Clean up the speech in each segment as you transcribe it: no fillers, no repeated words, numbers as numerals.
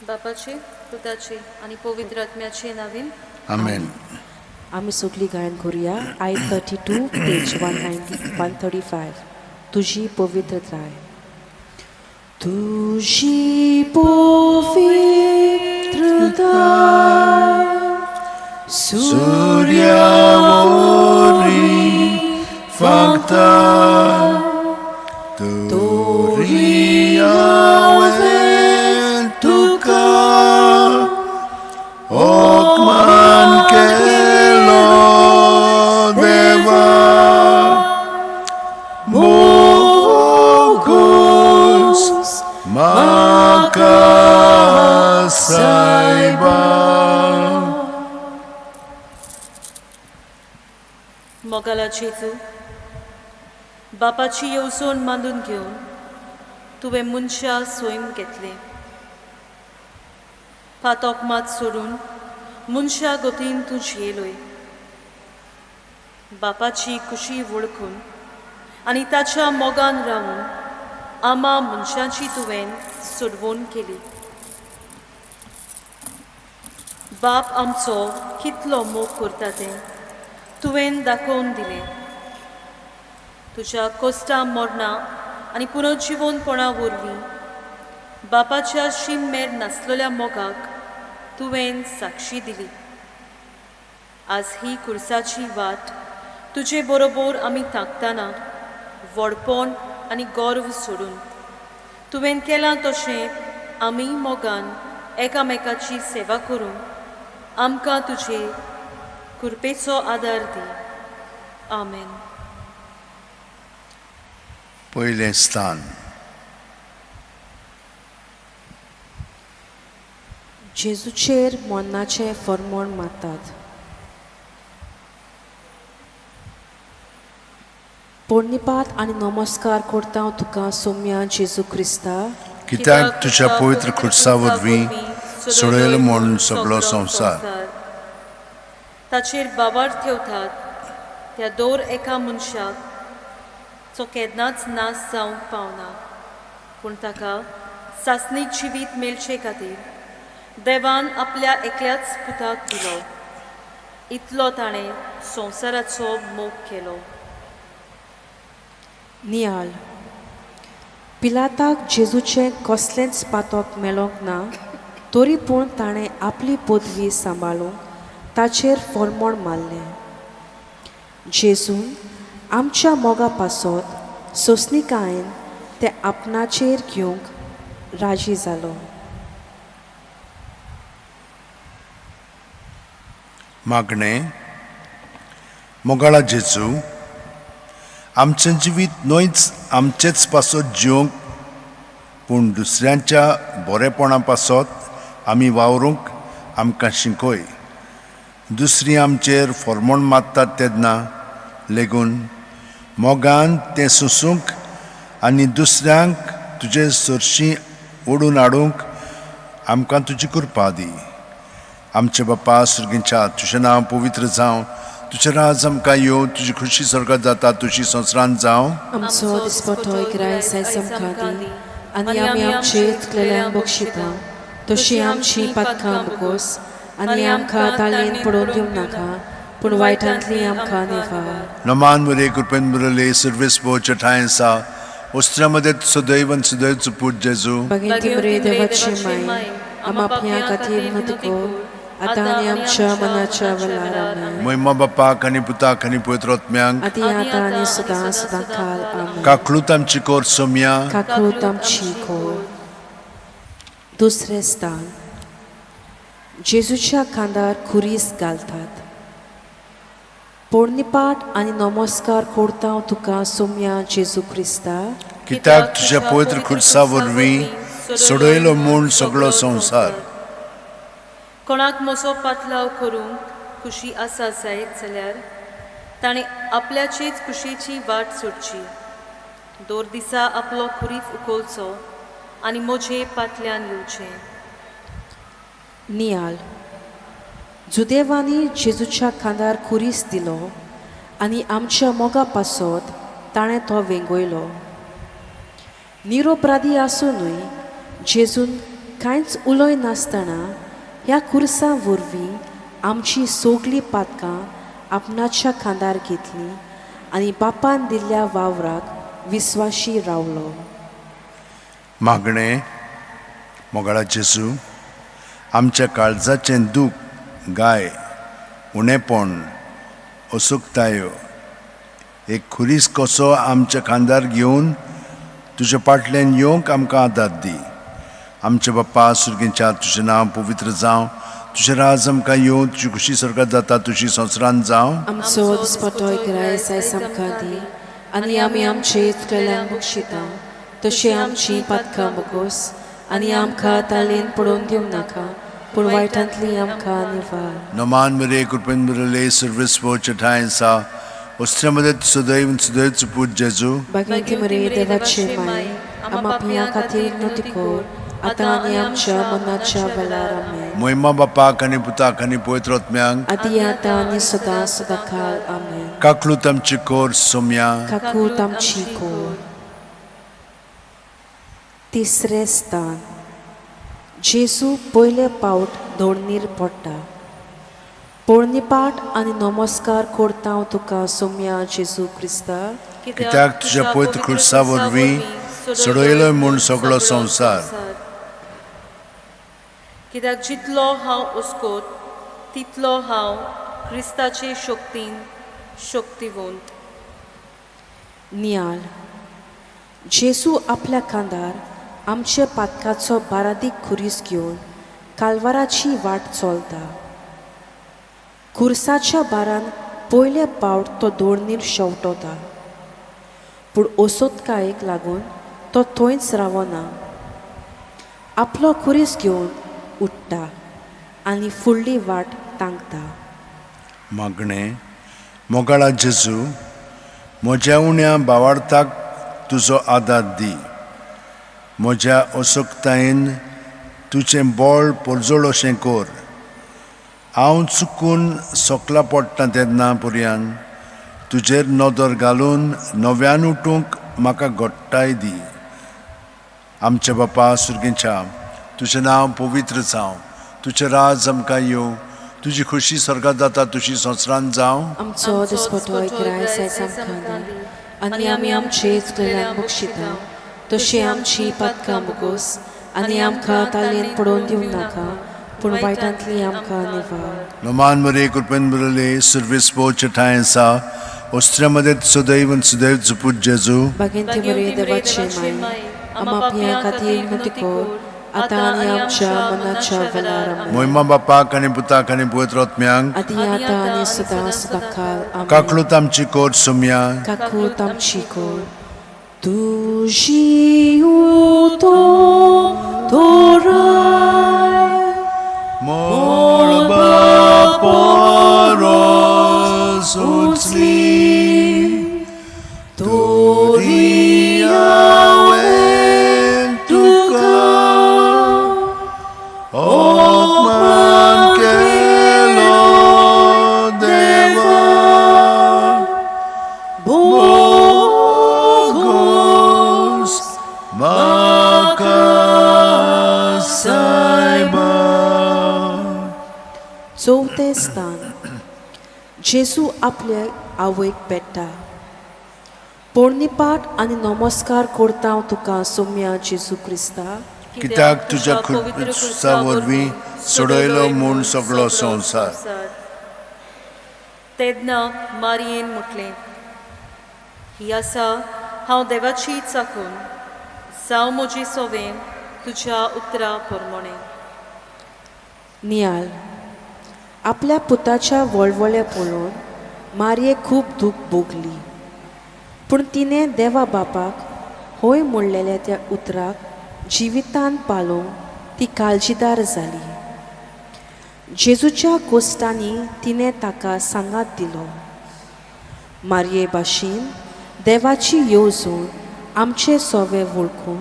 बापाचे पुताचे आनी पवित्र आत्म्याचे नावीन. आमेन. आमी सगळीं गायन करुया. I 32, page 190, 135. तुजी पवित्रताय, तुजी पवित्रताय सुर्यावरी फांकता, तोरी हांवें तुका ओकमान केलो देवा, मोगूस म्हाका सायबा. मोगाला जेजू, बापाची येवजण मांडून घेवन तुवें मनशा सैम घेतलें. पातोक मात सोडून मनशा गतीन तूं जियेलोय. बापाची खुशी वळखून आनी ताच्या मोगान रावून आमा मनशाची तुवें सोडवण केली. बाप आमचो कितलो मोग करता तें तुवें दाखोवन दिलें. तुज्या कोश्टा मरणां आनी पुनर्जिवनपणा वरवीं बापाच्या शीम मेर नासलेल्या मोगाक तुवें साक्षी दिली. आज ही खुर्साची वाट तुजे बरोबर आमी तांकतना व्हडपण आनी गर्व सोडून तुवें केलां तशें आमी मोगान एकामेकाची सेवा करून आमकां तुजे कृपेचो आदार दी. आमेन. पयलें स्थान. जेजूचेर मरणाचें फर्मोण मारतात. पोरणिपात आनी नमस्कार करता तुका सोम्या जेजू क्रिस्ता, कित्याक तुज्या पवित्र खुर्सा वरवीं सोडयलो म्हूण सगळो संवसार. ताचेर बाबार ठेवतात त्या दर एका मनशाक जो केन्नाच नाश जावंक पावना, पूण ताका सासणीक जिवीत मेळचे खातीर देवान आपल्या एकल्याच पुताक दिलो. इतलो ताणें संवसाराचो मोग केलो. नियाळ. पिलाताक जेजूचें कसलेंच पातक मेळोंक ना, तरी पूण ताणें आपली पदवी सांबाळूंक ताचेर फर्मोण मारलें. जेजून आमच्या मोगा पासत सोंसणिकायेन तें आपणाचेर घेवंक राजी जालो. मागणें. मोगाळा जेजू, आमचें जिवीत न्हयच आमचेच पासत जिवंक, पूण दुसऱ्यांच्या बरेपणा पासत आमी वावरूंक आमकां शिकय. दुसरीं आमचेर फॉर्मोण मारतात तेन्ना लेगून मोगान तें सोंसूंक आनी दुसऱ्यांक तुजे सरशीं ओडून हाडूंक आमकां तुजी कृपा दी. आमचे बापा सर्गीच्या, तुजें नांव पवित्र जावं, तुजें राज आमकां येवं, तुजी खुशी स्वर्गात जाता तुजी संवसारांत जावं. आमचो दिसपटो ग्रायस आयज आमकां दी आनी आमी आमचे चुकलेल्यांक बक्षिता तशी आमची पातकां बोगोस आनी आमकां ताळयेन पडोवन दिवं नाका, पूण वायटांतली आमकां निवार. नमान मरे, कृपेन बरले, सर्वेस बोच्या ठांय आसा, वस्त्रां मध्ये सदैव आनी सदैव पूत जेजू. बागेंती मरे देवाची माय, आमा आपल्या खातीर विनंती कर, आतां आनी आमच्या मनाच्या वेळार. आमेन. महिमा बापाक आनी पुताक आनी पवित्र आत्म्यांक. आदी आतां आनी सदां सदां काल. आमेन. काकळूत आमची कोर सोमया. काकळूत आमची कोर. दुसरें स्थान. जेजूच्या खांदार खुरीस घालतात. पोरणिपाट आनी नमस्कार करता तुका सोम्या जेजू क्रिस्ता, कित्याक तुज्या पवित्र खुर्सा वरवीं सोडयलो म्हूण सगळो संवसार. कोणाक म्हजो पातलाव करूंक खुशी आसा जायत जाल्यार ताणें आपल्याचेच खुशयेची वाट सोडची, दर दिसा आपलो खुरीस उखलचो आनी म्हजे फाटल्यान येवचें. नियाळ. जुदेवांनी जेजूच्या खांदार खुरीस दिलो आनी आमच्या मोगा पासत ताणें तो वेंगयलो. निरोपराधी आसुनूय जेजून कांयच उलय नासतना ह्या खुर्सा वरवीं आमची सगळीं पातकां आपणाच्या खांदार घेतली आनी बापान दिल्ल्या वावराक विस्वाशी रावलो. मागणें. मोगाळा जेजू, आमच्या काळजाचें दूख, गाय, उणेपण, असुकतायो एक खुरीस कसो आमच्या खांदार घेवन तुज्या फाटल्यान येवंक आमकां आदार दी. आमच्या बाप्पा सुर्गेच्या, तुजें नांव पवित्र जावं, तुजें राज आमकां येवं, तुजी खुशी स्वर्गात जाता तुजी संवसारांत जावं. आमचो दिसपटो ग्रायस आयज आमकां दी आनी आमी आमचे चुकलेल्यांक बक्षिता तशी आमची पातकां बगोस आनी आमकां तालेन पडोवन दिवं नाका, पूण वायटांतली आमकां निवार. नमान मरे, कृपेन बरले, सर्वेस्पोच्या ठांय सा वस्त्र्यामध्ये सदैव सदैव पूत जेजू. बागेंती मरे देवाचे माय, आमा पियां खातीर नती कर, आतां आनी आमच्या मनाच्या वेळार. आमेन. मोहिमा बापाक आनी पुताक आनी पवित्र आत्म्यांक, आदी आतां आनी सदां सदां काल. आमेन. काकलूत आमची कोर सोम्या. काकूत आमची कोर. तिसरें स्थान. जेजू पयले पावट धोडणीर पडटा. पोरणीपाठ आनी नमस्कार करता हांव तुका सोम्या जेजू क्रिस्ता, कित्याक तुज्या पवित्र खुर्सा वरवीं सोडयलो म्हूण सगळो संवसार. कित्याक जितलो हांव उस्कोत तितलो हांव क्रिस्ताचे शक्तीन शक्तिवंत. नियाळ. जेजू आपल्या खांदार आमचे पातकाचो बारादीक खुरीस घेवन कालवाराची वाट चलता. खुर्साच्या बारान पयले पावट तो दोडणीर शेंवटता, पूण ओसोतकायेक लागून तो थंयच रावना. आपलो खुरीस घेवन उठ्ठा आनी फुडली वाट तांकता. मागणें. मोगाळा जेजू, म्हज्या उण्या बावार्थाक तुजो आदार दी. म्हज्या असक्तायेन तुजें बळ परजळ अशें कर. हांव चुकून सकला पडटा तेन्ना पर्यान तुजेर नदर घालून नव्यान उठूंक म्हाका घट्टाय दी. आमच्या बापा सुर्गेच्या, तुजें नांव पवित्र जावं, तुजें राज आमकां येवं, तुजी खुशी स्वर्गात जाता तुजी संवसारांत जावं. आमचो दिसपटो ग्रायस आयज आमकां दी आनी आमी आमचे चुकलेल्यांक बक्षिता तशी आमची पातकां बगोस आनी आमकां तालेन पडोवन दिवं नाका, पूण वायटांतली आमकां निवार. नमान मरे, कृपेन बरले, सर्वेस्पोच्या ठांय आसा वस्त्र्यामध्ये सदैव सदैव जुपूत जेजू. बागेंती मरे देवाचे माय, आमा पियां खातीर विनंती कर, आतां आनी आमच्या मनाच्या वेळार. आमेन. मोहिमा बापाक आनी पुताक आनी पवित्र आत्म्यांक, आदी आतां आनी सदां सदां काल. आमेन. काकलूत आमची कोर सोम्या. काकूत आमची कोर. तुजी उतो तोराय मळबा परस उंचली, तरी हांवें तुका अपमान केलो देवा, बोगोस म्हाका सायबा. चवथें स्थान. जेजू आपले आवयक पेट्टा. पोरणीपाठ आनी नमस्कार करता हांव तुका सोम्या जेजू क्रिस्ता, कित्याक तुज्या खुर्सा वरवीं सोडयलो म्हूण सगळो संवसार. तेन्ना मारयेन म्हटलें, ही आसा हांव देवाची चाकून, जावं म्हजी सोवें तुज्या उतरा प्रमाणें. नियाळ. आपल्या पुताच्या वळवळे पळोवन मारयेक खूब दूख भोगली, पूण तिणें देवा बापाक होय म्हणलेल्या त्या उतराक जिवितान पालोवंक ती काळजीदार जाली. जेजूच्या कोश्टांनी तिणें ताका सांगात दिलो. मारये भाशेन देवाची येवजण आमचे सोवे वळखून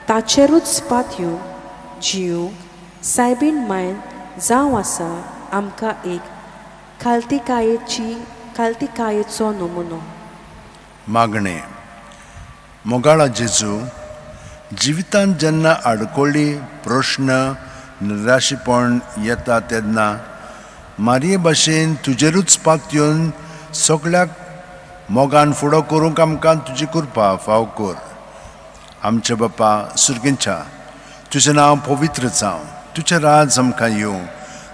ताचेरूच पातयेवन जिवंक सायबीण मायन जावं आसा आमकां एक खालतिकायेचो नमुनो. मागणें. मोगाळा जेजू, जिवितांत जेन्ना आडखळी, प्रश्न, निराशेपण येता तेन्ना मारये भाशेन तुजेरूच पातयेवन सगळ्याक मोगान फुडो करूंक आमकां तुजी कृपा फाव कर. आमच्या बापा सुर्गींच्या, तुजें नांव पवित्र जावं, तुजें राज आमकां येवं,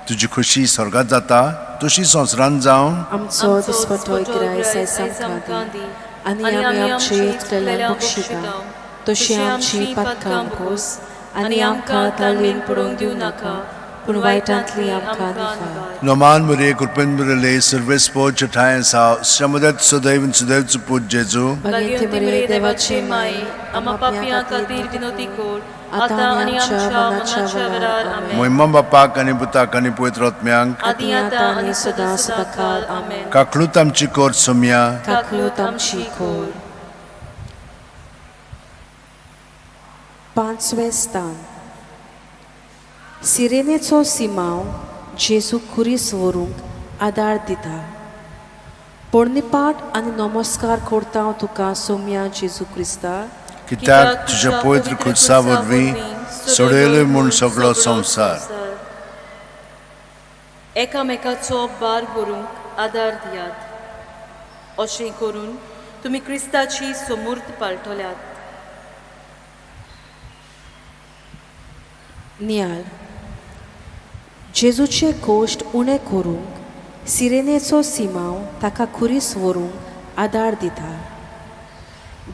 तुजी खुशी स्वर्गात जाता तशी संवसारांत जावं. आमचो दिसपटो ग्रायस आयज आमकां दी आनी आमी आमचे चुकलेल्यांक बक्षिता तशी आमची पातकां बोगोस आनी आमकां ताळेन पडोवंक दिवं नाका पूण वायटांतली आमकां निफार. नोमान मुरे कृपेन मुरले सर्वेस्पो चठाय साव श्रमदत सदैव सुदैव पूत जेजू. भाग्यवंती मरिये देवाची माई, आमा पापयां खातीर विनोती कर आतां आनी आमच्या मरणाच्या वेळार. आमेन. मोहिमा बापाक आनी पुताक आनी पवित्र आत्म्यांक, आदी आतां आनी सदां सदांकाल. आमेन. काकलूत आमची कोर सोमया. काकलूत आमची खोल. पांचवें स्थान. सिरेनेचो सिमांव जेजू खुरीस व्हरूंक आदार दिता. पोरणीपाठ आनी नमस्कार करता हांव तुका सोम्या जेजू क्रिस्ता, कित्याक तुज्या पवित्र खुर्सा वरवीं सोडयलो म्हूण सगळो संवसार. एकामेकाचो भार व्हरूंक आदार दियात, अशें करून तुमी क्रिस्ताची समूर्त पाळटल्यात. नियाल. जेजूचे कोश्ट उणें करूंक सिरेनेचो सिमांव ताका खुरीस व्हरूंक आदार दिता.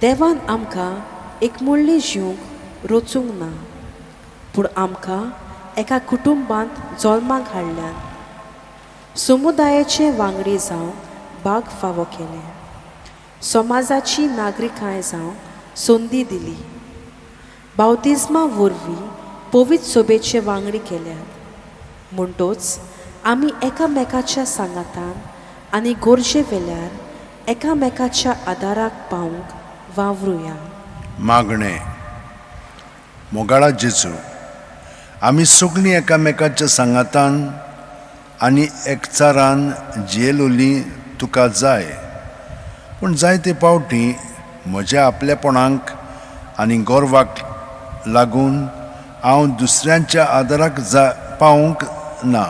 देवान आमकां एकमुळ्ळी जिवंक रचूंक ना, पूण आमकां एका कुटुंबांत जल्माक हाडल्यान समुदायाचे वांगडी जावंक भाग फावो केलें, समाजाची नागरिकांय जावंक संदी दिली, बावतिज्मा वरवीं पवित्र सोबेचे वांगडी केल्यात. म्हणटोच आमी एकामेकाच्या सांगातान आनी गरजे वेल्यार एकामेकाच्या आदाराक पावूंक वावरुया. मागणें. मोगाळा जेजू, आमी सगळीं एकामेकाच्या सांगातान आनी एकचारान जियेलोलीं तुका जाय, पूण जायते पावटी म्हज्या आपलेपणाक आनी गर्वाक लागून हांव दुसऱ्यांच्या आदाराक जा पावूंक ना.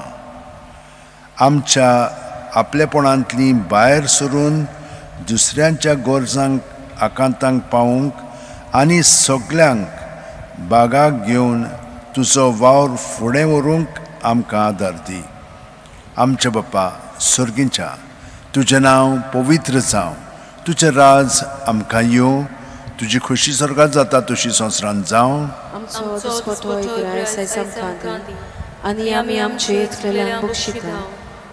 आमच्या आपलेपणांतली भायर सरून दुसऱ्यांच्या गरजांक आकांतांक पावूंक आनी सगल्यांक बागाक घेवन तुजो वावर फुडें व्हरूंक आमकां आदार दी. आमच्या बापा सर्गींच्या, तुजें नांव पवित्र जावं, तुजें राज आमकां येवं, तुजी खोशी स्वर्गात जाता तशी संवसारांत जावं. आमचो दिसपटो ग्रायस आयज आमकां दी आनी आमी आमचे चुकलेल्यांक बक्षिता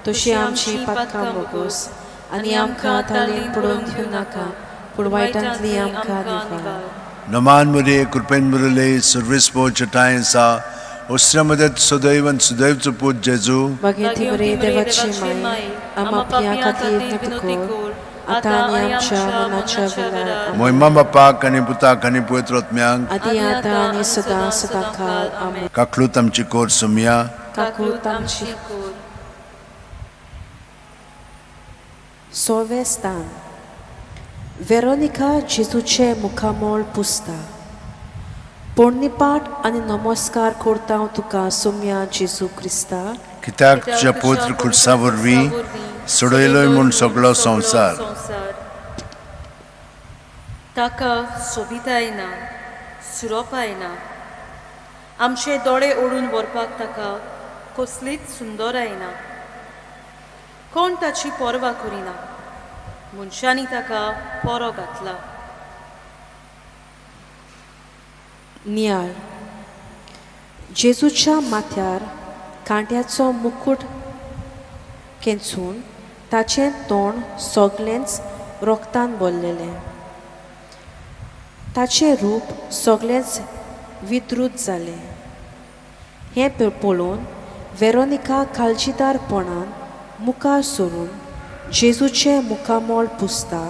तशी आमची पातकां बोगोस आनी आमकां तालीन पडोवन दिवं नाका पूण वायटांतली आमकां निवार. नमान मुरे कृपेन मुरले सर्वेस्पो चटाय सा उसरे मदत सदैव सुदैवचो पूत जेजू. भाग्यवंती मरिये देवाची माई, आमा पापयां खातीर विनोती कर आतां आनी आमच्या मरणाच्या वेळार. आमेन. मोहिमा बापाक आनी पुताक आनी पवित्र आत्म्यांक, आदी आतां आनी सदां सदांकाल. आमेन. काकलूत आमची कोर सोमया. काकूत आमची कोर. सवें स्थान. वेरोनिका जेजूचें मुखामळ पुसता. पोरणीपाठ आनी नमस्कार करता हांव तुका सोम्या जेजू क्रिस्ता, कित्याक तुज्या पवित्र खुर्सा वरवीं सोडयलोय म्हूण सगळो संवसार. ताका सोबिताय ना, सुरोपाय ना, आमचे दोळे ओडून व्हरपाक ताका कसलीच सुंदराय ना. कोण ताची पर्वा करिना, मनशांनी ताका पोरो घातला. नियाळ. जेजूच्या माथ्यार कांट्याचो मुकूट खेंचून ताचें तोंड सगळेंच रोगतान भरलेलें, ताचें रूप सगळेंच विद्रूत जालें. हें पळोवन वेरोनिका काळजीदारपणान मुखार सरून जेजूचें मुखामळ पुसता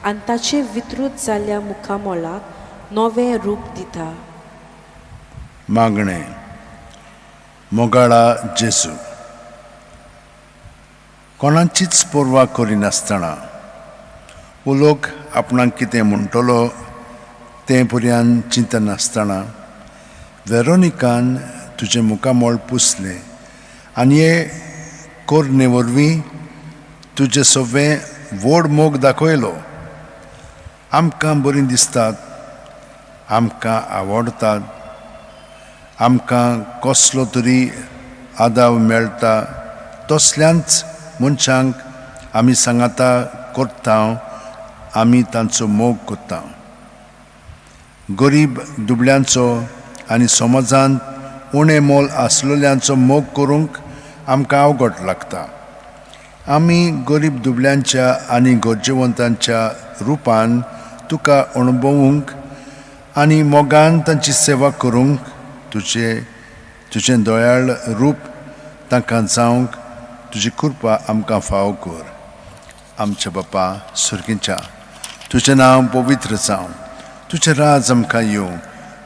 आनी ताचें विद्रूत जाल्ल्या मुखामळाक नवें रूप दिता. मागणें. मोगाळा जेजू, कोणाचीच पर्वा करिनासतना वो लोक आपणाक कितें म्हणटलो तें पर्यान चिंतनासतना वेरोनिकान तुजें मुखामळ पुसलें आनी हे कोरणे वरवीं तुजें सगळें व्हड मोग दाखयलो. आमकां बरीं दिसतात, आमकां आवडटात, आमकां कसलो तरी आदाव मेळटा तसल्यांच मनशांक आमी सांगाता करता, आमी तांचो मोग करता. गरीब दुबळ्यांचो आनी समाजांत उणें मोल आसलेल्यांचो मोग करूंक आमकां अवघड लागता. आमी गरीब दुबळ्यांच्या आनी गरजेवंतांच्या रुपान तुका अणभवूंक आनी मोगान तांची सेवा करूंक तुजें तुजें दयाळ रूप तांकां जावंक तुजी कृपा आमकां फावो कर. आमच्या बापा सुर्गीच्या, तुजें नांव पवित्र जावं, तुजें राज आमकां येवं,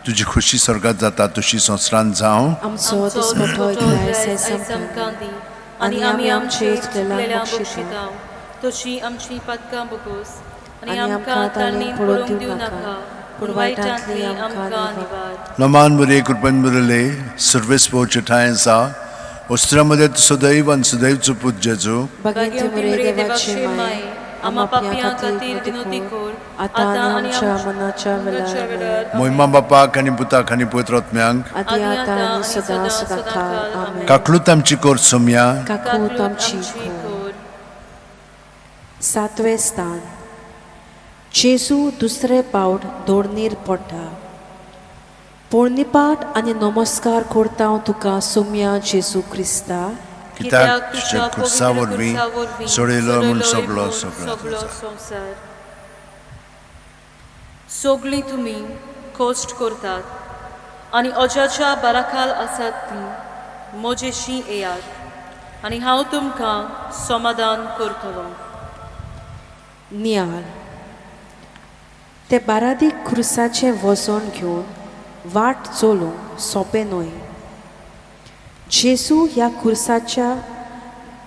तुजी खुशी स्वर्गात जाता तशी संवसारांत जावं. आमचो दिसपटो ग्रायस आयज आमकां दी आनी आमी आमचे चुकलेल्यांक बक्षिता तशी आमची पातकां बगोस आनी आमकां तांणी पडूंक दिवं नाका, पूण वायटांतली आमकां निवार. नमान बरे कृपेन बरले सर्वेस पोवचे ठांय आसा वस्त्रां मदें सदैव आनी सदैवचो पूत जेजू. भाग्यवंती मरिये देवाची माय, आम्हा पापयां खातीर विनवती कर आतां आनी आमच्या मनाच्या वेळार. मोहिमा बापाक आनी पुताक आनी पवित्र आत्म्यांक, आदी आतां आनी सदां सदांकाळ. आमेन. काकलूत आमची कर सोमया. काकूत आमची कर. सातवें स्थान. जेजू दुसरे पावट दोडणीर पडटा. पोरणीपाठ आनी नमस्कार करता हांव तुका सोम्या जेजू क्रिस्ता, कित्याक तुज्या खुर्सा वरवीं सोडयलो म्हूण सगलो सगलो संवसार. सगळीं तुमी कश्ट करतात आनी अजाच्या बाराखाल आसात ती म्हजेशी येयात आनी हांव तुमकां समाधान करतलो. नियाळ. ते बारादीक खुर्साचें वजन घेवन वाट चलूंक सोंपें न्हय. जेजू ह्या खुर्साच्या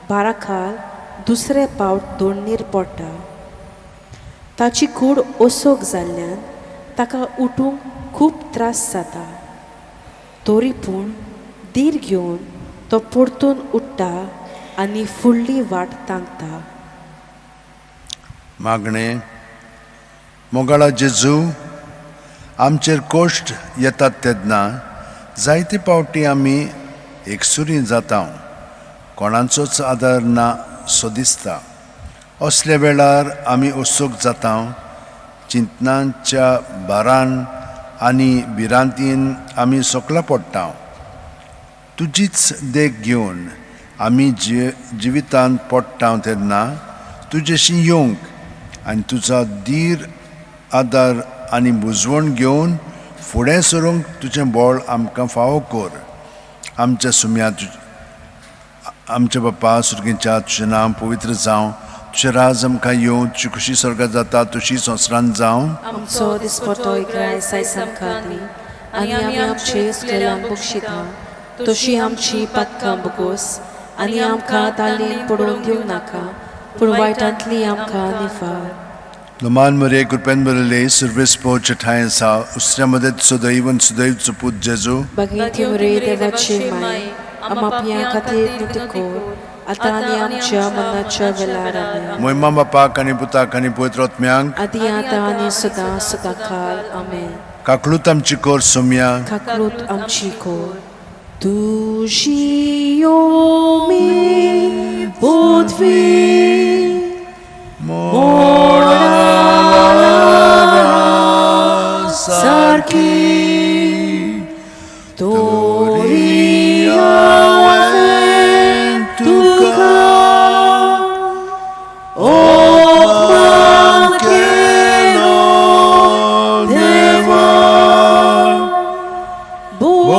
बाराखाल दुसरे पावट दोडणीर पडटा. ताची कूड ओसोक जाल्ल्यान ताका उठूंक खूब त्रास जाता, तरी पूण धीर घेवन तो परतून उठ्ठा आनी फुडली वाट तांकता. मागणें. मोगाळा जेजू, आमचेर कश्ट येतात तेन्ना जायते पावटी आमी एकसुरी जाता, कोणाचोच आदार ना सो दिसता. असल्या वेळार आमी उत्सूक जाता, चिंतनाच्या भारान आनी भिरांतीन आमी सकला पडटा. तुजीच देख घेवन आमी जिवितांत पडटा तेन्ना तुजेशी येवंक आनी तुजो धीर आदार आनी बुजवण घेवन फुडें सरूंक तुजें बळ आमकां फावो कर. आमच्या सुम्या आमच्या बापा सुर्गीच्या, तुजें नांव पवित्र जावं, तुजें राज आमकां येवं, तुजी खुशी स्वर्गात जाता तशी संवसारांत जावं. आमचो दिसपटो ग्रायस आयज आमकां दी आनी आमी आमचे चुकलेल्यांक बक्षिता तशी आमची पातकां बगोस आनी आमकां तालीन पडोवन दिवं नाका, पूण वायटांतली आमकां निफार. नमान मरे कृपेन बरले सर्वेस पोवचे ठांय आसा उसऱ्या मदत सदैव आनी सदैवचो पूत जेजू. भाग्यवंती मरिये देवाची माय, आम्हा पापयां खातीर विनवती कर आतां आनी आमच्या मरणाच्या वेळार. आमेन. मोहिमा बापाक आनी पुताक आनी पवित्र आत्म्यांक, आदी आतां आनी सदां सदांकाळ. आमेन. काकलूत आमची कर सोमया. काकलूत आमची कर. तुजी ओमी पृथ्वी सारकी तोरी हांवें तुका अपमान केलो देवा, बोगोस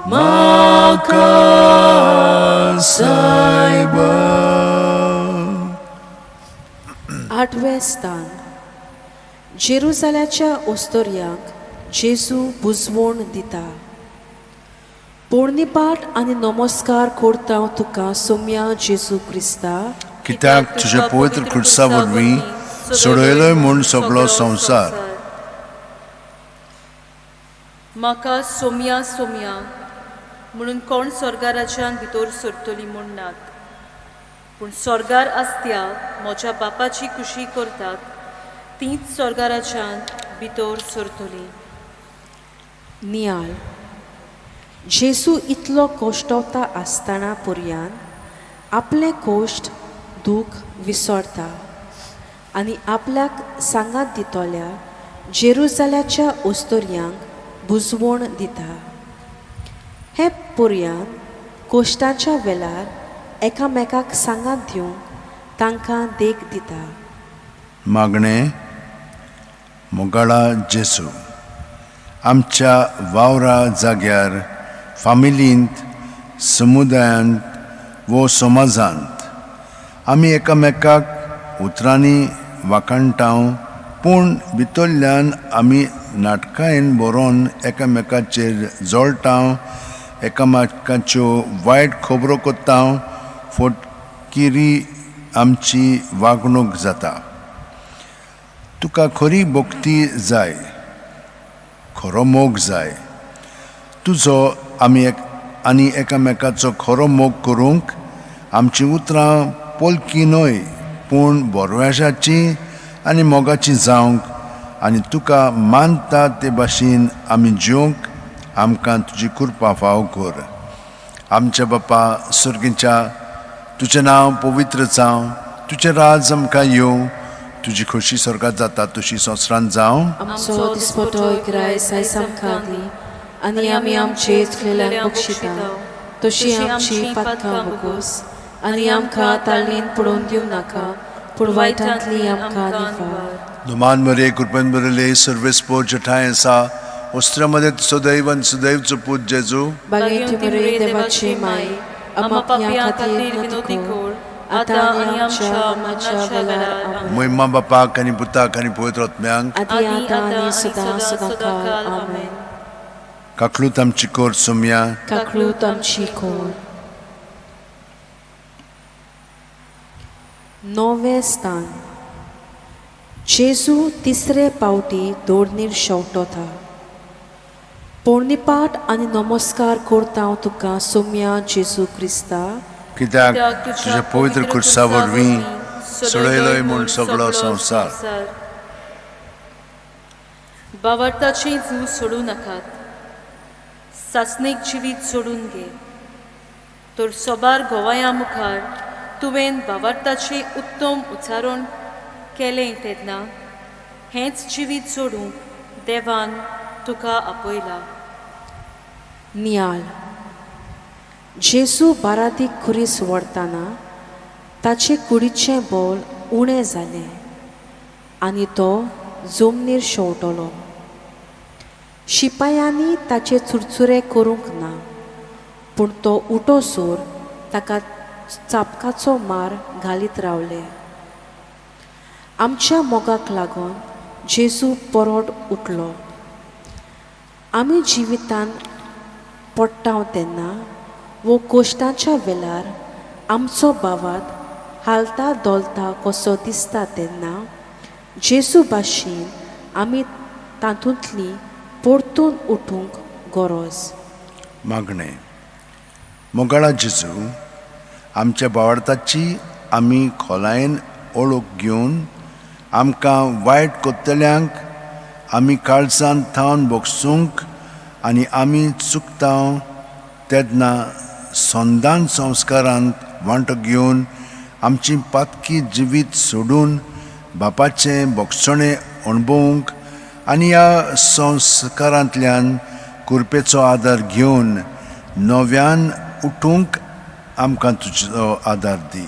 म्हाका सायबा. आठवें स्थान. जेरुजाल्याच्या ओस्तोर्यांक जेजू बुजवण दिता. पोरणीपाठ आनी नमस्कार करता हांव तुका सोम्या जेजू क्रिस्ता, कित्याक तुज्या पवित्र खुर्सा वरवीं सोडयलोय म्हूण सगळो संवसार. म्हाका सोमया सोमया म्हणून कोण स्वर्गाराज्यान भितर सरतली म्हूण नात, पूण स्वर्गार आसत्या म्हज्या बापाची खुशी करतात तींच स्वर्गाराज्यान भितर सरतली. नियाळ. जेजू इतलो कोश्टवता आसतना पुरयान आपलें कोश्ट दूख विसरता आनी आपल्याक सांगात दितल्या जेरुजाल्याच्या ओस्तोरयांक बुजवण दिता. हे पुरयान कोश्टाच्या वेळार एकामेकाक सांगात दिवंक तांकां देख दिता. मागणें. मोगाळा जेजू, आमच्या वावरा जाग्यार, फामिलींत, समुदायांत वो समाजांत आमी एकामेकाक उतरांनी वाखाणटाव, पूण भितरल्यान आमी नाटकायेन बरोवन एकामेकाचेर जळटाव, एकामेकाच्यो वायट खबरो करता, फटकिरी आमची वागणूक जाता. तुका खरी भक्ती जाय, खरो मोग जाय. तुजो आमी एक आनी एकामेकाचो खरो मोग करूंक आमचीं उतरां पोलकी न्हय पूण बरव्याशाची आनी मोगाची जावंक आनी तुका मानता ते भाशेन आमी जिवंक आमकां तुजी कृपा फाव कर. आमच्या बापा सुर्गीच्या, तुजें नांव पवित्र जावं, तुजें राज आमकां येवं, तुजी खोशी स्वर्गात जाता तशी संवसारांत जावं. आमचो दिसपटो ग्रायस आयज आमकां दी आनी आमी आमचे चुकलेल्यांक बक्षिता तशी आमची पातकां बोगोस आनी आमकां ताळणेन पडोवन दिवं नाका पूण वायटांतली आमकां निवार. दुमान मरे कृपेन बरले सर्वेस्पोर जठाय आसा वस्त्रामध्ये सदैव आनी सदैवचो पूत जेजू. बागेंत मरे देवाची माय, आमा पापयां खातीर विनोती कर आतां आनी आमच्या मरणाच्या वेळार. आमेन. महिमा बापाक आनी पुताक आनी पवित्र आत्म्यांक, आदी आतां आनी सदां सदांकाळ. आमेन. काकलूत आमची कोर सोमया. काकलूत आमची कोर. नवें स्थान. जेजू तिसरे पावटी दोडणीर शेवटोता. पोरणीपाठ आनी नमस्कार करता हांव तुका सोम्या जेजू क्रिस्ता, कित्याक तुज्या पवित्र खुर्सा वरवीं सोडयलोय म्हूण सगळो संवसार. बावडताचें जू सोडूं नाकात, सासणीक जिवीत सोडून घे, तर सोबार गोवाया मुखार तुवें बावडताचें उत्तम उच्चारण केलें तेन्ना हेंच जिवीत सोडूंक देवान तुका आपयला. नियाळ. जेजू बारादीक खुरीस व्हरतना ताचे कुडीचें बोल उणें जालें आनी तो जमनीर शेंवटलो. शिपायांनी ताचे चुरचुरे करूंक ना, पूण तो उठोसर ताका चापकाचो मार घालीत रावले. आमच्या मोगाक लागून जेजू परत उठलो. आमी जिवितान पडटा तेन्ना वो कोश्टाच्या वेळार आमचो बावात हालता दोलता कसो दिसता तेन्ना जेजू भाशेन आमी तातूंतली परतून उठूंक गरज. मागणें. मोगाळा जेजू, आमच्या बावडताची आमी खोलायेन ओळख घेवन आमकां वायट करतल्यांक आमी काळजांत थावन भोगसूंक आनी आमी चुकता तेन्ना संदान संस्कारांत वांटो घेवन आमची पातकी जिवीत सोडून बापाचें भोगसणें अणभवूंक आनी ह्या संस्कारांतल्यान कृपेचो आदार घेवन नव्यान उठूंक आमकां तुजो आदार दी.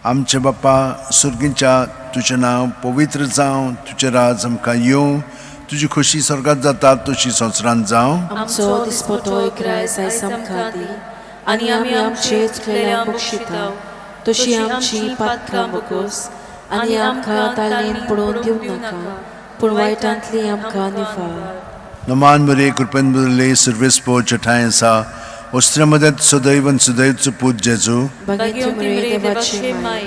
आमचे बापा सुर्गीच्या, तुजें नांव पवित्र जावं, तुजें राज आमकां येवं, तुजी खोशी स्वर्गात जाता तशी संवसारांत जावं. आमचो दिसपटो ग्रायस आयज आमकां दी आनी आमी आमचे चुकलेल्यांक बक्षिता तशी आमची पातकां बोगोस आनी आमकां ताळणेन पडोवन दिवं नाका पूण वायटांतली आमकां निवार. नमान मरे कृपेन बरले सर्वेस्पोर जठाय आसा वस्त्रामध्ये सदैव आनी सदैवचो पूत जेजू. बागेंत मरे देवाची माय,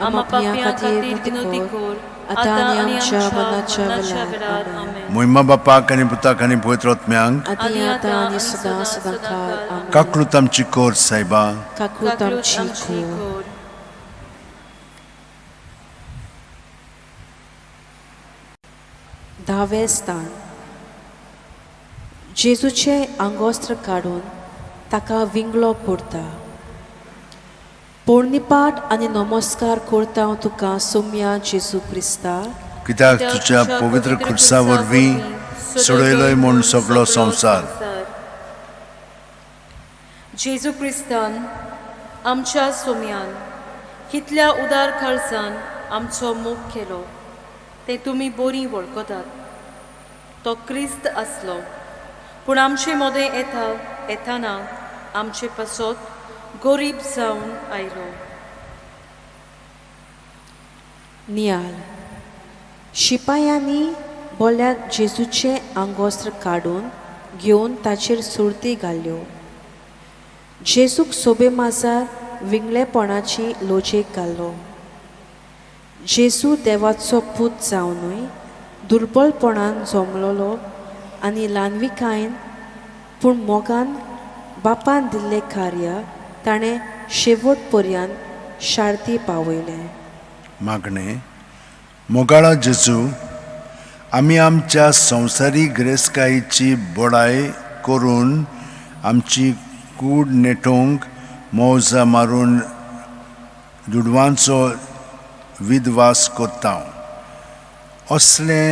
आमा पापयां खातीर विनवती कर आतां आनी आमच्या मरणाच्या वेळार. आमेन. मोहिमा बापाक आनी पुताक आनी पवित्र आत्म्यांक. आदी आतां आनी सदां सदां काळ. आमेन. काकूत आमची कोर सायबा. काकूत आमची कोर. धावें स्थान. जेजूचें आंगोस्त्र काडून ताका विंगळो करता. पोरणीपाठ आनी नमस्कार करता हांव तुका सोम्या जेजू क्रिस्ता, कित्याक तुज्या पवित्र खुर्सा वरवीं सोडयलोय म्हूण सगळो संवसार. जेजू क्रिस्तान आमच्या सोम्यान कितल्या उदार काळजान आमचो मोग केलो तें तुमी बरीं वळखतात. तो क्रिस्त आसलो पूण आमचे मदें येता येताना आमचे पासत गरीब जावन आयलो. नियाल. शिपायांनी बोल्यात जेजूचें आंगोस्त्र काडून घेवन ताचेर सुर्ती घाल्यो. जेजूक सोबे माजार विंगळेपणाची लोजेक घालो. जेजू देवाचो पूत जावनूय दुर्बलपणान जमलोलो आनी ल्हानविकायेन पूण मोगान बापान दिल्लें कार्य ताणें शेवट पर्यंत शार्ती पावयलें. मागणें. मोगाळा जेजू, आमी आमच्या संवसारीक गिरेस्तकायेची बडाय करून आमची कूड नेटोवंक मौजा मारून दुडवांचो विदवास करता. असलें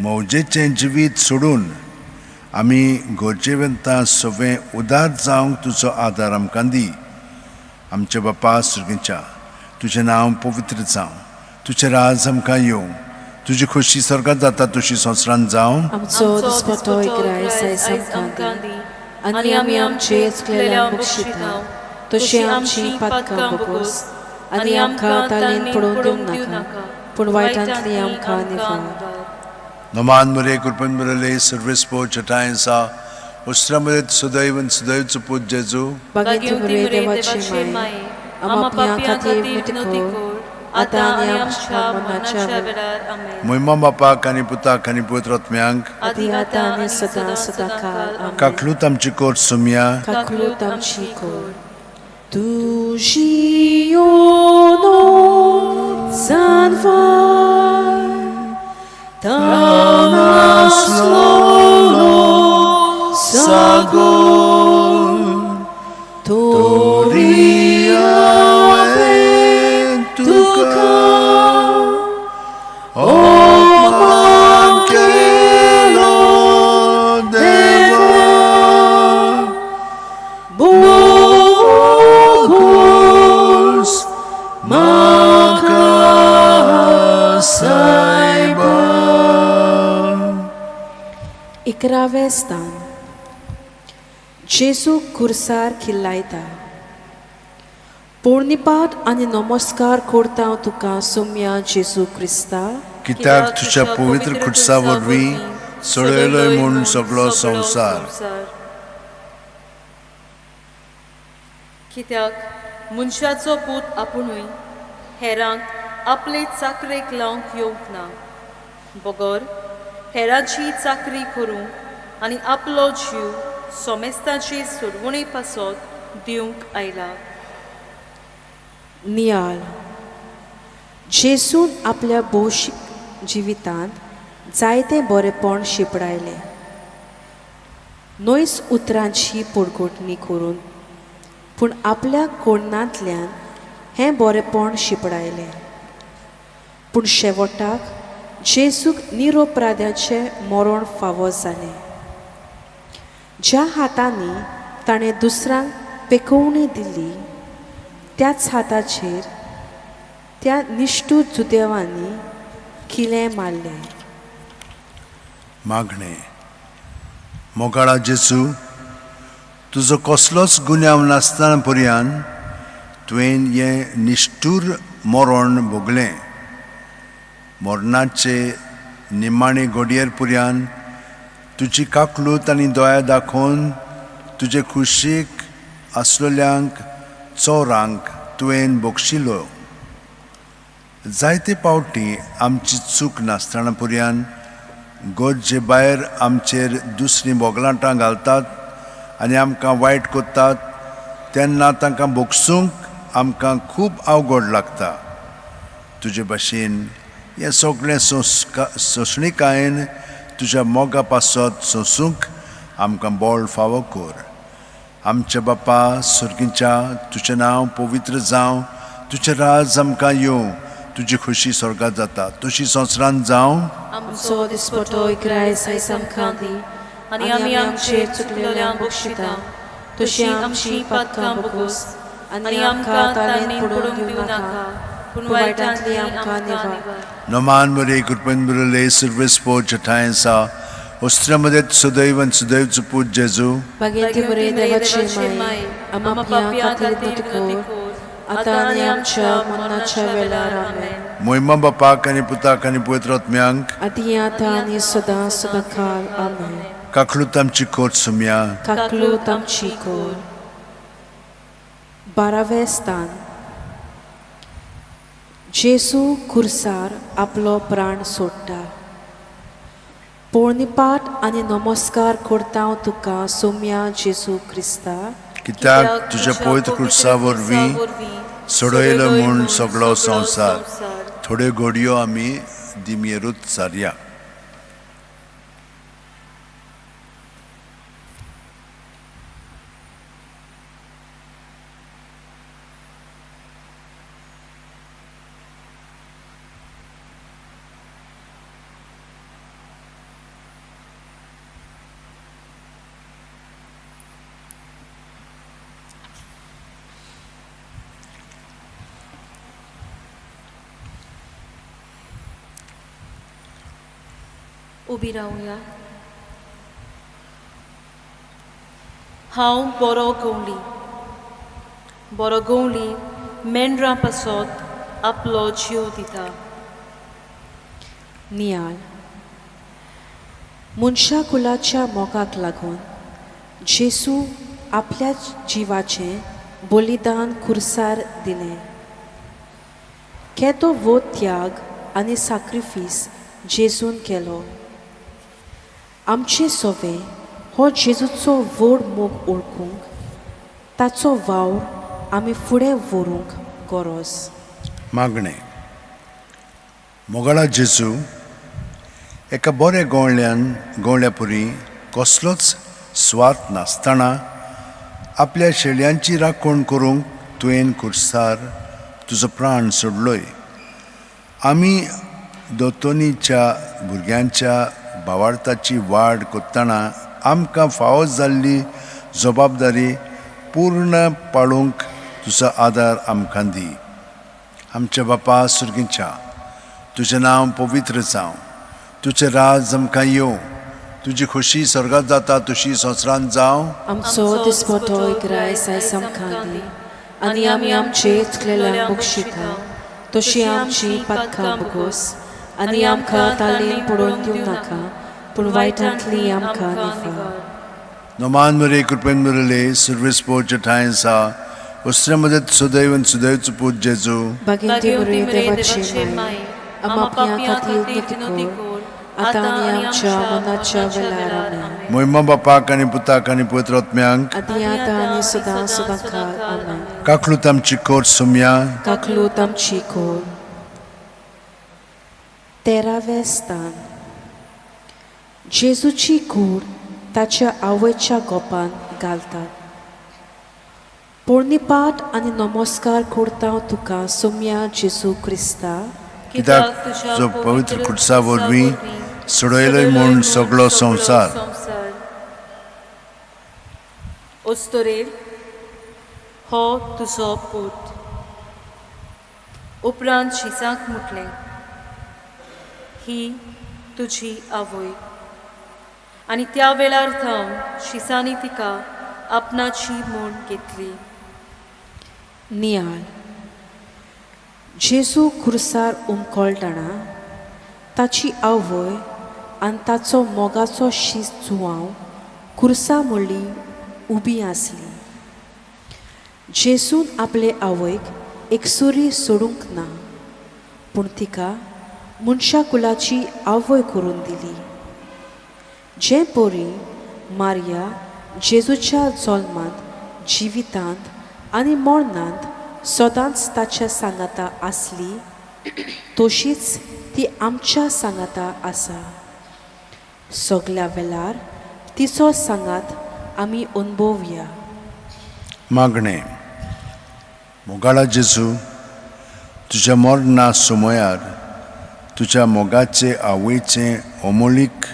मौजेचें जिवीत सोडून आमी गरजेवंता सगळें उदार जावंक तुजो आदार आमकां दी. आमच्या बापा सुर्गेच्या, तुजें नांव पवित्र जावं, तुजें राज आमकां येवं, तुजी खोशी स्वर्गात जाता तशी संवसारांत जावं. आमचो दिसपटो इग्रायस आयज आमकां दी आनी आमी आमचे चुकलेल्यांक बक्षिता तशी आमची पातकां बोगोस आनी आमकां तालीन पडोवन दिवं नाका, पूण वायटांतली आमकां निवार. नमान मरे कृपेन बरले सर्वेस्पो चटाय सा उस्रा सदैव सदैव पूत जेजू. बागेंत मुरे देवाचे माये, आमा पापयां खातीर विनवती कर आतां आनी आमच्या मरणाच्या वेळार. आमेन. मोहिमा बापाक आनी पुताक आनी पवित्र आत्म्यांक. आदी आतां आनी सदां सदां काळ. आमेन. काकलूत आमची कोर सुमया. काकलूत आमची कोर. तुजी ओनो जानवार तानासलो सागोर तोरी हांवें तुका अपमान केलो देवा, बोगोस म्हाका सायबा. इकरावें स्थान. जेजू खुर्सार खिल्लायता. पोरणीपाठ आनी नमस्कार करता हांव तुका सोम्या जेजू क्रिस्ता, कित्याक तुज्या पवित्र खुर्सा वरवीं सोडयलोय म्हूण सगळो संवसार. कित्याक मनशाचो पूत आपुणूय हेरांक आपले चाकरेक लावंक येवंक ना, बगर हेरांची चाकरी करूंक आनी आपलो जीव सोमेस्तांची सोडवणे पासत दिवंक आयला. नियाळ. जेजून आपल्या भौशीक जिवितांत जायतें बरेपण शिंपडायलें, न्हयच उतरांची पोडगोटणी करून पूण आपल्या कोणांतल्यान हें बरेपण शिंपडायलें. पूण शेवटाक जेजूक निरोपराध्याचें मरण फावो जालें. ज्या हातांनी ताणें दुसऱ्यांक पेकोवणी दिली त्याच हाताचेर त्या निश्ठूर जुदेवांनी किलें मारलें. मागणें. मोगाळा जेजू, तुजो कसलोच गुन्यांव नासतना पर्यान तुवें हें निश्ठूर मरण भोगलें. मरणाचे निमाणे घडयेर पर्यान तुजी काकलूत आनी दया दाखोवन तुजे खुशीक आसलेल्यांक चोरांक तुवें बक्षिलो. जायते पावटी आमची चूक नासतना पुरयान गरजे भायर आमचेर दुसरीं बोगलाटां घालतात आनी आमकां वायट करतात तेन्ना तांकां भोगसूंक आमकां खूब अवघड लागता. तुजे भाशेन हें सगळें सोंसणीकायेन तुज्या मोगा पासत सोंसूंक आमकां बळ फावो कर. आमच्या बापा सर्गीच्या, तुजें नांव पवित्र जावं, तुजें राज आमकां येवं, तुजी खुशी स्वर्गात जाता तशी संवसारांत जावं. आमचो दिसपटो इकरायस आयज आमकां दी आनी आमी आमचे चुकलेल्यांक बक्षिता तशी आमची पातकां बगोस आनी आमकां ताणें पडूंक दिवं नाका पूण वायटांतली आमकां निवार. नमान मरे कृपेन बरले सर्वेस पोच ठांयसा वस्त्रामध्ये सदैव आनी सदैव पूत जेजू. बागेंती बरे देवाचे माय, आमा पापयां खातीर विनंती कर आतां आनी आमच्या मरणाच्या वेळार. आमेन. मोहिमा बापाक आनी पुताक आनी पवित्र आत्म्यांक, आदी आतां आनी सदां सदां काल. आमेन. काकलूत आमची कोट सुमया. काकलूत आमची कोर. बारावें स्थान. जेजू खुर्सार आपलो प्राण सोडटा. पोळणीपाठ आनी नमस्कार करता हांव तुका सोम्या जेजू क्रिस्ता, कित्याक तुज्या पवित्र खुर्सा वरवीं सोडयलो म्हूण सगळो संवसार. थोड्यो घडयो आमी दिमयेरूच सारया. उबी रावया. हांव बरो गवळी. बरो गवळी मेंढरां पासत आपलो जीव दिता. नियाळ. मनशा कुलाच्या मोगाक लागून जेजू आपल्या जिवाचें बलिदान खुर्सार दिलें. केदो व्हड त्याग आनी साक्रिफीस जेजून केलो. आमचे सोवे हो जेजूचो व्हड मोग वळखूंक ताचो वावर आमी फुडें व्हरूंक गरज. मागणें. मोगाळा जेजू, एका बऱ्या गवळ्यान गवळ्यापुरी कसलोच स्वार्थ नासतना आपल्या शेळयांची राखण करूंक तुवें खुर्सार तुजो प्राण सोडलोय. आमी दोतोनीच्या भुरग्यांच्या भावार्थाची वाड करतना आमकां फावो जाल्ली जबाबदारी पूर्ण पाळूंक तुजो आदार आमकां दी. आमच्या बापा सुर्गीच्या, तुजें नांव पवित्र जावं, तुजें राज आमकां येवं, तुजी खोशी स्वर्गात जाता तशी संवसारांत जावं. आमचो दिसपटो इकरायस आयज आमकां दी आनी आमी आमचे चुकलेल्यांक बक्षिता तशी आमची पातकां बगोस आनी आमकां तालीन पडोवन दिवं नाका पूण वायटांतली आमकां निवार. नमान मरे कृपेन बरले सर्वेस पोच ठांयसा वस्त्रामध्ये सदैव आनी सदैव पूत जेजू. बागेंती बरे देवाचे माय, आमा पापयां खातीर विनंती कर आतां आनी आमच्या मरणाच्या वेळार. आमेन. मोहिमा बापाक आनी पुताक आनी पवित्र आत्म्यांक, आदी आतां आनी सदां सदां काल. आमेन. काकलूत आमची कोर सुमया. काकलूत आमची कोर. तेरावें स्थान. जेजूची कूड ताच्या आवयच्या गोपान घालतात. पोरणीपाठ आनी नमस्कार करता हांव तुका सोम्या जेजू क्रिस्ता, कित्याक तुजो पवित्र खुर्सा वरवीं सोडयलोय म्हूण सगळो संवसार. अस्तरेर हो तुजो पूत. उपरांत शिसाक म्हटलें, ही तुजी आवय. आनी त्या वेळार थावन शिसांनी तिका आपणाची म्हूण घेतली. नियाळ. जेजू खुर्सार उमकळटना ताची आवय आनी ताचो मोगाचो शीस जुवांव खुर्सा मुळी उबी आसली. जेजून आपले आवयक एकसुरी सोडूंक ना पूण तिका मनशा कुलाची आवय करून दिली. जे परी मारिया जेजूच्या जल्मांत, जिवितांत आनी मरणांत सदांच ताच्या सांगाता आसली, तशीच ती आमच्या सांगाता आसा. सगल्या वेळार तिचो सांगात आमी अणभवया. मागणें. मोगाळा जेजू, तुज्या मरणा समयार तुज्या मोगाचे आवयचें अमोलीक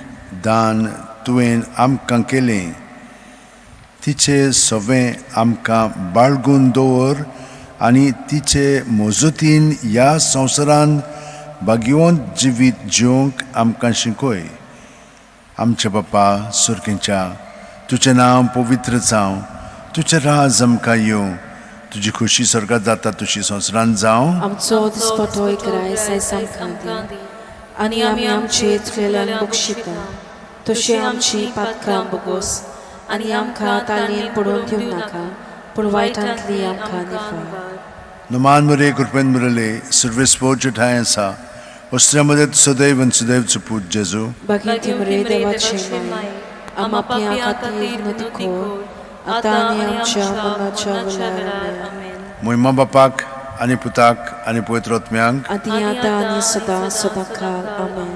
दान तुवें आमकां केलें. तिचे सवें आमकां बाळगून दवर आनी तिचे मजतीन ह्या संवसारान भाग्यवंत जिवीत जिवंक आमकां शिकय. आमचे बापा सुर्केच्या, तुजें नांव पवित्र जावं, तुजें राज आमकां येवं, तुजी खोशी स्वर्गात जाता तशी संवसारान जावं. आमचो दिसपटो ग्रायस आयज आमकां दी आनी आमी आमचे चुकलेल्यांक बक्षिता, तशी आमची पातकां बोगोस आनी आमकां तालयेन पडोवन दिवं नाका, पूण वायटांतली आमकां निफार. नमान मरे कृपेन मुरले सर्वेस पोच ठांय आसा वस्त्र्या मदत सदैव आनी सदैव पूत जेजू. बागीन मरे देवाचे माय, आमा पापयां खातीर विनवती कर, आतां आनी आमच्या मरणाच्या वेळार. आमेन. मोहिमा बापाक आनी पुताक आनी पवित्र आत्म्यांक, आदी आतां आनी सदां सदां काल. आमेन.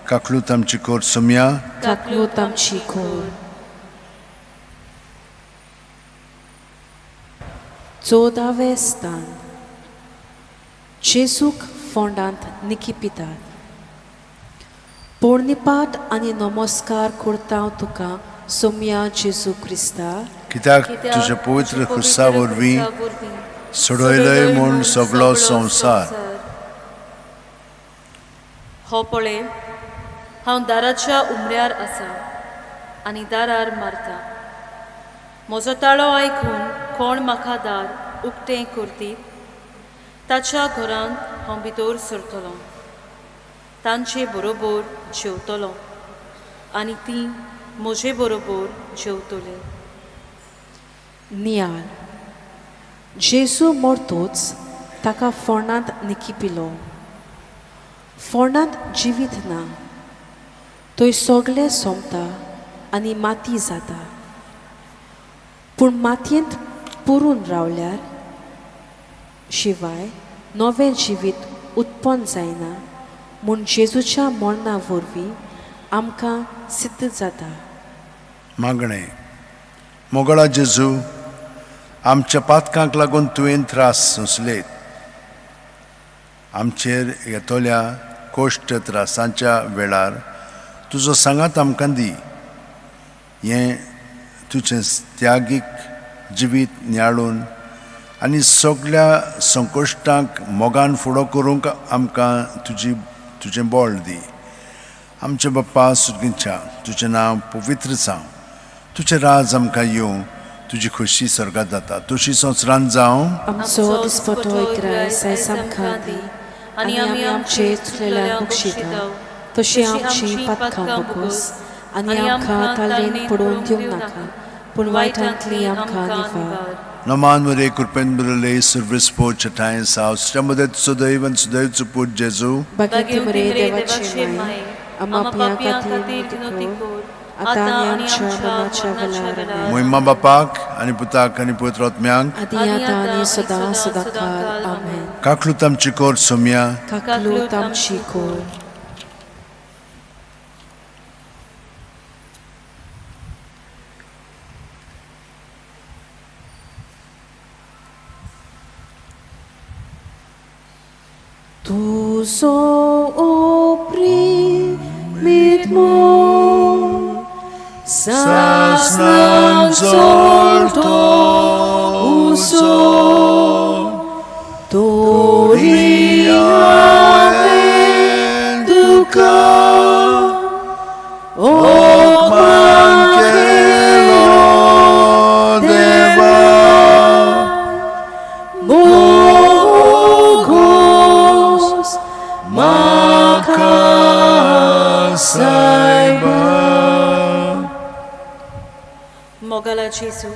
काकलूत आमची कोर सोमया. काकलूत आमची कोर. 14वें स्थान. जेजूक फोंडांत निकिपितात. पोरणिपाट आनी नमस्कार करता तुका सोमया जेजू क्रिस्ता, कित्याक तुज्या पवित्र खुर्सा वरवीं सोडयलय म्हूण सगलो संवसार. हो पळय, हांव दाराच्या उमऱ्यार आसा आनी दारार मारता. म्हजो ताळो आयकून कोण म्हाका दार उक्तें करतीत, ताच्या घरांत हांव भितर सरतलो, तांचे बरोबर जेवतलो आनी तीं म्हजे बरोबर जेवतलीं. नियाळ. जेजू मरतोच ताका फोंडांत निकिपिलो. फोंडांत जिवीत ना, थंय सगळें सोंपता आनी माती जाता. पूण मातयेंत पुरून रावल्यार शिवाय नवें जिवीत उत्पन्न जायना म्हूण जेजूच्या मरणा वरवीं आमकां सिद्ध जाता. मागणें. मोगळा जेजू, आमच्या पातकांक लागून तुवें त्रास सोंसलेत. आमचेर येतल्या कोश्ट त्रासांच्या वेळार तुजो सांगात आमकां दी. हें तुजें त्यागीक जिवीत नियाळून आनी सगल्या संकश्टांक मोगान फुडो करूंक आमकां तुजें बळ दी. आमचे बाप्पा सुर्गीच्या, तुजें नांव पवित्र जावं, तुजें राज आमकां येवं, तुजी खोशी स्वर्गात जाता तशी संवसारान जावं. आमचो दिसपटो ग्रायस आयज आमकां दी आनी आमी आमचे चुकलेल्यांक बक्षिता, तशी आमची पातकां बोगोस आनी आमकां तालयेन पडोवन दिवं नाका, पूण वायटांतली आमकां निवार. नमान मरे कृपेन मुरले सर्वेस पोच ठांय साव मदत सदैव आनी सदैव पूत जेजू. बागीन मरे देवाचे माय, आमा पापयां खातीर विनवती कर, आतां आनी आमच्या मरणाच्या वेळार. आमेन. मोहिमा बापाक आनी पुताक आनी पवित्र आत्म्यांक, आदी आतां आनी सदां सदां काल. आमेन. काकलूत आमची कोर सोमया. काकलूत आमची कोर. तुजो oprimit mo Sasnan zolto uso Tori Duka Okman kelo deva Bogos Makasaiba. मोगाला जेजू,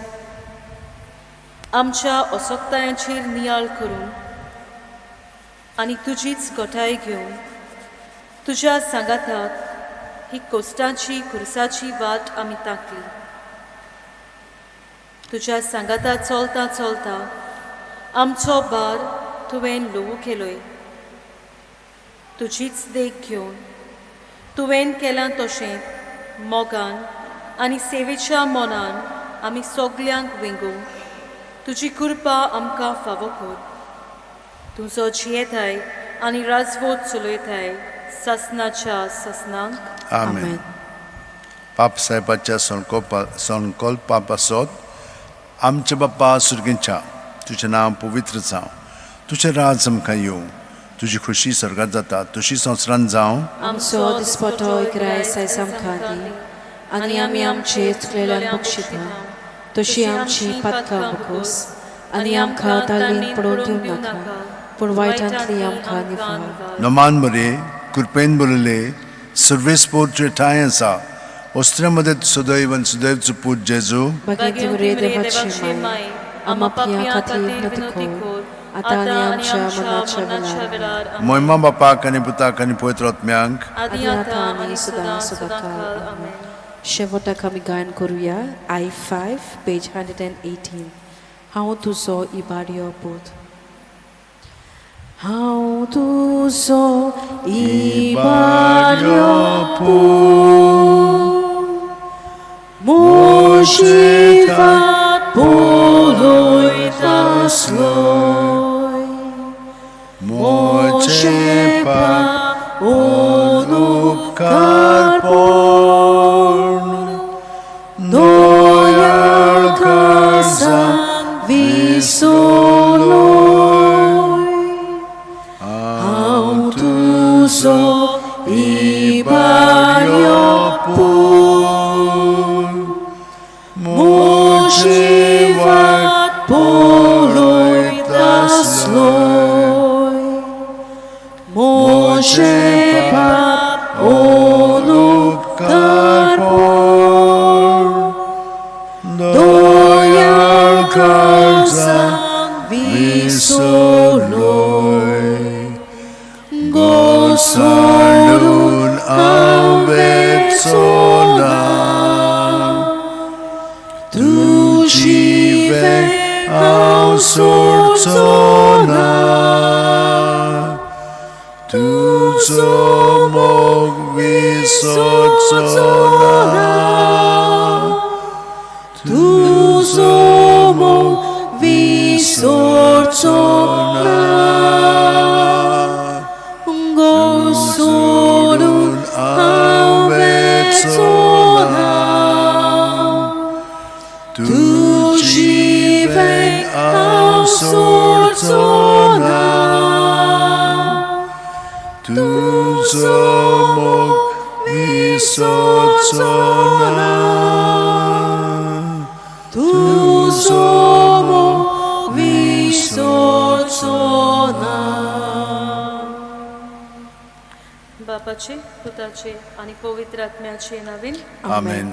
आमच्या असक्तायांचेर नियाळ करून आनी तुजीच गोठाय घेवन तुज्या सांगाताक ही कोश्टाची खुर्साची वाट आमी ताकली. तुज्या सांगाता चलता चलता आमचो भार तुवें ल्हवू केलोय. तुजीच देख घेवन तुवें केलां तशें मोगान आनी सेवेच्या मनान आमी सगल्यांक वेंगोवंक तुजी कृपा आमकां फावो कर. तुजो जियेताय आनी राजवट चलयताय सासनाच्या सासनांक. आमेन. पाप साहेबाच्या संकल्पा पासत आमच्या बाप्पा सुर्गेंच्या, तुजें नांव पवित्र जावं, तुजें राज आमकां येवं, तुजी खुशी स्वर्गात जाता तशी संवसारांत जावं. आमचो दिसपटो ग्रायस आयज आमकां दी आनी आमी आमचे चुकलेल्यांक बक्षिता तशी आमची पातकां बकोस आनी आमकां तालीन पडोवन दिवं नाका, पूण वायटांतली आमकां निफाळ. नमान बरे, कृपेन बरले, सर्वेस्पोर तुजे ठांय आसा, वस्त्रा मदें सदैव आनी सदैव पूत जेजू. बागेंत मरे देवाची माय, आमा पिया खातीर विनवती कर, आतां आनी आमच्या मरणाच्या वेळार. मोहिमा बापाक आनी पुताक आनी पवित्र आत्म्यांक. आदी आतां आनी सदां सदांकाळ. आमेन. शेवटाक आमी गायन करुया I 5 page 118, हांव तुजो इबाडयो पूत. हांव तुजो इबाडयो पूत, म्हजी वाट पळयतासलोय, म्हजें पाप अनुपकार अनुपकारपण दयाळ काळजान विसरलोय. हांव तुजो इबाडयो पूत, म्हजी वाट पळयतासलोय, म्हजें पाप अनुपकारपण दयाळ काळजान विसरलोय. गोसाडून हांव वेचो ना, तुजी वेंग हांव सोडचो ना, तुजो मोग विसरचो ना, तुजो मोग विसरचो ना, गोसोडून हांव वेचो ना, तुजी वेंग हांव सोडचो ना, तुजो मोग विसरचो ना, तुजो मोग विसरचो ना. बापाचे, पुताचे आनी पवित्र आत्म्याचे नांवान. आमेन.